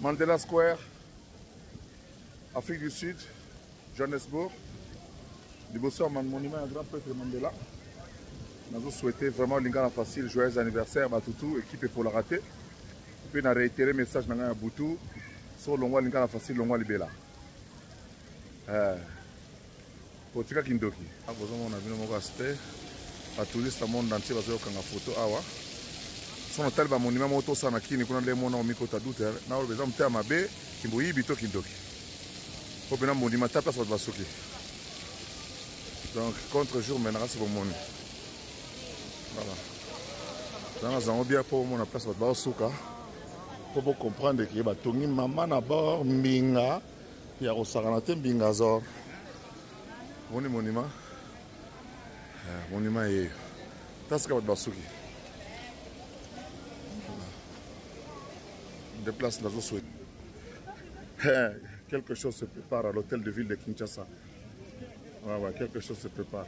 Mandela Square, Afrique du Sud, Johannesburg. Liboso ya monument ya grand prêtre Mandela. Nazo souhaiter vraiment lingala facile, joyeux anniversaire batutu, équipe epolaka te. Mpe na réitérer message na ngai ya butu, so longwa lingala facile, longwa libela. Eh. Kotika kindoki. Bozomona bino moko aspect ba touriste ya monde entier bazoya kokanga photo awa. So natali ba monument moko tosala na kini kuna nde mona omikota doute na oyo eza motema mabe kimboyibi to kindoki. Po pena monument ta place bato basuki. Donc contre jour mais nakasi bomoni. Voilà. Zanga zango bien po omona place bato baosuka po bo comprendre ke batongi mama na bord mbinga ya kosakana te mbinga zor moni monima eh, monima yeyo tasika bato basuki de place nazo souhaite eh, quelque chose se prépare à l'hôtel de ville de Kinshasa. Ouais, ouais, quelque chose se prépare.